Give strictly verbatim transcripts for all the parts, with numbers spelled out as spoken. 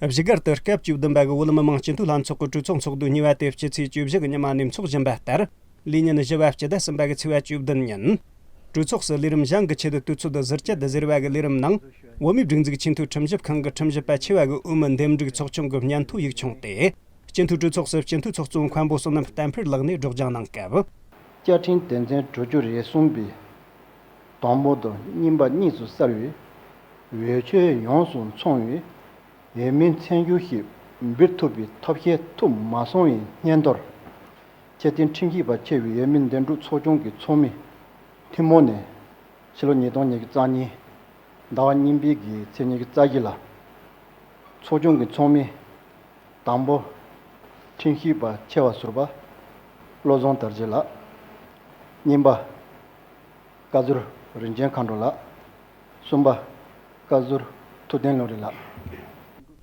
བཞུགས་སྒར་དུ་སྐབས་བཅུ་བདུན་པ་གི་བོད་མི་མང་སྤྱི་འཐུས་ལྷན་ཚོགས་ཀྱི་གྲོས་ཚོགས་ཚོགས་དུས་གཉིས་པ་དེ་སྤྱི་ཚེས་བཅུ་བཞི་གི་ཉི་མ་ནས་འཚོགས་བཞིན་པ་ལྟར། ལས་ཉིན་བཞི་པ་སྤྱི་ཟླ་གསུམ་པ་གི་ཚེས་པ་བཅུ་བདུན་ཉིན། གྲོས་ཚོགས་སུ་ལས་རིམ་གཞན་གྱི་ཆེད་དུ་དུས་ཚོད་ཟུར་བཅད་ཟེར་བ་གི་ལས་རིམ་ནང་། བོད་མིའི་སྒྲིག་འཛུགས་ཆེས་མཐོའི་ཁྲིམས་ཞིབ་ཁང་གི་ཁྲིམས་ཞིབ་པ་ཆེ་བ་གི་འོས་མི་འདེམས་སྒྲུག་ཚོགས་ཆུང་གི་སྙན་ཐོ་ཡིག་ཆུང་དེ། སྤྱི་འཐུས་གྲོས་ཚོགས་སུ་སྤྱི་འཐུས་ཚོགས་གཙོ་མཁན་པོ་བསོད་ནམས་བསྟན་འཕེལ་ལགས་ནས་སྒྲོག་སྦྱང་གནང་སྐབས། བཅའ་ཁྲིམས་དོན་ཚན་དྲུག་ཅུ་རེ་གསུམ་པའི་དང་པོ་དང་གཉིས་པ་གཉིས་སུ་གསལ་བའི་འོས་ཆོས་ཡོངས་སུ་ཚང་བའི་འོས་མིའི་མཚན་གཞི་ཞིག་འབུལ་ཐུབ་པའི་ཐབས་ཤེས་ཐུབ་མ་སོང་བའི་སྙན་ཐོར། ཆེས་མཐོའི་ཁྲིམས་ཞིབ་པ་ཆེ་བའི་འོས་མི་འདེམས་སྒྲུག་ཚོགས་ཆུང་གི་ཚོགས་མི་ཐུན་མོང་ནས་ཕྱི་ལོ་ཉིས་སྟོང་ཉི་ཤུ་རྩ་གཉིས་ཟླ་བ་གཉིས་པའི་གི་ཚེས་ཉི་ཤུ་རྩ་བཞི་ལ། ཚོགས་ཆུང་གི་ཚོགས་མི་དང་པོ་ཁྲིམས་ཞིབ་པ་ཆེ་བ་ཟུར་པ་བློ་བཟང་དར་རྒྱས་ལགས། གཉིས་པ་བཀའ་ཟུར་རིན་ཆེན་མཁའ་འགྲོ་ལགས། གསུམ་པ་བཀའ་ཟུར་ཐུབ་བསྟན་བློ་རིག་ལགས།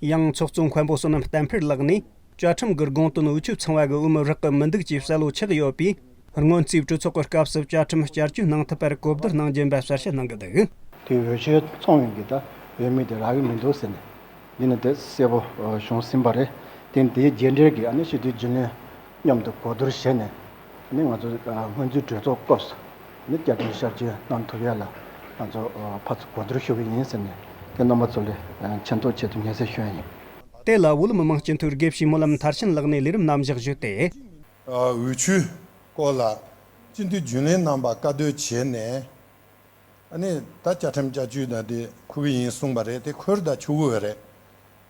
ཡང་ཚོགས་གཙོ་མཁན་པོ་བསོད་ནམས་བསྟན་འཕེལ་ལགས་ནས། བཅའ་ཁྲིམས་ཀྱི་དགོངས་དོན་འོས་ཆོས་ཚང་བ་གི་འོས་མི་རག་གི་མི་འདུག་ཅེས་གསལ་བོ་ཆགས་ཡོད་པས། སྔོན་རྩིས་གྲོས་ཚོགས་ཀྱི་སྐབས་སུ་བཅའ་ཁྲིམས་བསྐྱར་བཅོས་གནང་ཐུབ་པར་གོ་བསྡུར་གནང་རྒྱུ་ཡིན་པ་གསལ་བཤད་གནང་གི་འདུག་དེ་འོས་ཆོས་ཚང་བའི་གི་ད་འོས་མི་དེ་རག་གི་མི་འདུག་ཟེར་ནས། འདི་ནི་དེ་གསལ་པོ་བྱུང་ཟིན་པ་རེད། དེ་དེའི་རྗེས་འབྲེལ་གྱི་ཨ་ནི་སྤྱི་འཐུས་རྒྱུན་ལས་མཉམ་དུ་གོ་བསྡུར་བྱས་ནས། ཨ་ནི་ང་ཚོ་སྔོན་རྩིས་གྲོས་ཚོགས་སྐབས་སུ་ནི་བསྐྱར་དུ་བསྐྱར་བཅོས་གནང་ཐུབ་ཡ་ལ་ང་ཚོ་ཕར་ཚུར་གོ་བསྡུར་ཞུ་གི་ཡིན་ཟེར་ནས། དེ་རྣམ་པ་ཚོ་ལ་མཁྱེན་རྟོགས་ཆེད་དུ་སྙན་སེང་ཞུ་ཡ་ཡིན། དེ་ལ་བོད་མི་མང་སྤྱི་འཐུས་དགེ་བཤེས་སྨོན་ལམ་མཐར་ཕྱིན་ལགས་ནས་ལས་རིམ་རྣམ་གཞག་ཞུས་ཏེ། འོས་ཆོས་སྐོར་ལ་སྤྱི་འཐུས་རྒྱུན་ལས་རྣམ་པ་བཀའ་བསྡུར་བྱས་ནས། ཨ་ནི་ད་བཅའ་ཁྲིམས་བསྐྱར་བཅོས་དང་དེ་འཁུར་གི་ཡིན་གསུངས་པ་རེད། དེ་འཁུར་ད་ཆོག་གི་ཡོད་རེད།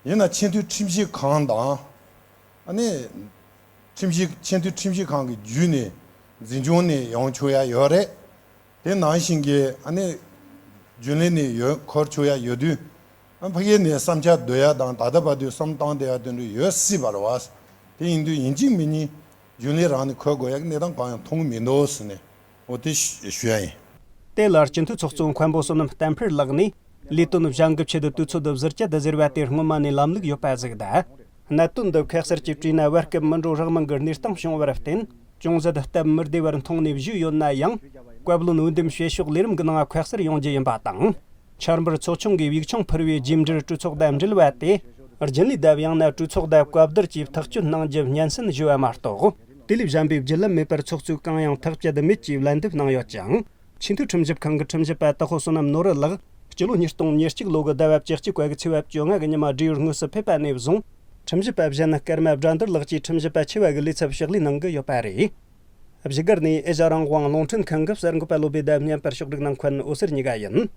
ཡིན་ན་ཆེས་མཐོའི་ཁྲིམས་ཞིབ་ཁང་དང་། ཨ་ནི་ཁྲིམས་ཞིབ་ཆེས་མཐོའི་ཁྲིམས་ཞིབ་ཁང་གི་བརྒྱུད་ནས་འཛིན་སྐྱོང་ནས་ཡོང་ཆོག་ཡ་ཡོད་རེད། དེ་ནང་བཞིན་གྱི་ཨ་ནི་རྒྱུན་ལས་ནས་ཡོད་འཁུར་ཆོག་ཡ་ཡོད་དུས། ཨ་ཕ་གི་ནས་བསམ་འཆར་བསྡུ་ཡ་དང་ད་ལྟ་བར་དུ་བསམ་བཏང་བསྡད་ཡ་དེ་འདྲ་ཡོད་སྲིད་པ་རེད་བ། དེ་ཡིན་དུས་ཡིན་གཅིག་མིན་གཉིས་རྒྱུན་ལས་རང་ནས་འཁུར་དགོས་ཡ་གི་གནས་སྟངས་གང་ཡང་མཐོང་གི་མི་འདུག་ཟེར་ནས། འོ་དེ་ཞུ་ཞུ་ཡ་ཡིན། དེ་ལ་སྤྱི་འཐུས་ཚོགས་གཙོ་མཁན་པོ་བསོད་ནམས་བསྟན་འཕེལ་ལགས་ནས། ལས་དོན་གཞན་གྱི་ཆེད་དུ་དུས་ཚོད་ཟུར་བཅད་ཟེར་བ་དེ་སྔོན་མ་ནས་ལམ་ལུགས་ཡོད་པ་ཟིག་ད། གནད་དོན་འདི་ཁ་གསལ་གྱིས་བྲིས་ན་བར་སྐབས་མི་འགྲོ་རག་མང་གི་གནས་སྟངས་བྱུང་བར་བརྟེན། ཅུང་ཟད་སྟབས་མི་བདེ་བར་མཐོང་ནས་བཞུགས་ཡོད་ན་ཡང་། བཀའ་བློན་འོས་འདེམས་བྱེད་ཕྱོགས་ལས་རིམ་གྱི་ནང་ཁ་གསལ་ཡོང་རྒྱུ་ཡིན་པ་དང་། འཆར་འབུལ་ཚོགས་ཆུང་གིས་ཡིག་ཆུང་ཕུལ་བའི་རྗེས་འབྲེལ་གྲོས་ཚོགས་དང་འབྲེལ་བ་དེ། རྒྱུན་ལས་དང་ཡང་ན་གྲོས་ཚོགས་དང་བཀའ་བསྡུར་གྱིས་ཐག་གཅོད་གནང་རྒྱུ་སྙན་སེང་ཞུས་པ་མ་གཏོགས། དེ་ལས་གཞན་པའི་བརྒྱུད་ལམ་མེད་པར་ཚོགས་གཙོས་གང་ཡང་ཐག་བཅད་མེད་ཅེས་ལན་འདེབས་གནང་ཡོད་ཅིང་། ཆེས་མཐོའི་ཁྲིམས་ཞིབ་ཁང་གི་ཁྲིམས་ཞིབ་པ་དྭགས་པོ་བསོད་ནམས་ནོར་བུ་ལགས་སྤྱི་ལོ་ཉིས་སྟོང་ཉེར་གཅིག་ལོ་གི་ཟླ་བ་བཅུ་གཅིག་པ་གི་ཚེས་པ་བཅོ་ལྔ་གི་ཉི་མ་བགྲེས་ཡོལ་དངོས་སུ་ཕེབས་པ་ནས་བཟུང་། ཁྲིམས་ཞིབ་པ་གཞན་ནི་སྐར་མ་བགྲང་བརྡར་ལགས་ཀྱིས་ཁྲིམས་ཞིབ་པ་ཆེ་བ་གི་ལས་ཚབ་ཕྱག་ལས་གནང་གི་ཡོད་པ་རེད། བཞུགས་སྒར་ནས་ཨེ་ཤ་རང་དབང་རླུང་འཕྲིན་ཁང་གི་གསར་འགོད་པ་བློ་བྷེ་དང་བརྙན་པར་ཕྱོགས་སྒྲིག་གནང་མཁན་འོད་ཟེར་གཉིས་ཀ་ཡིན།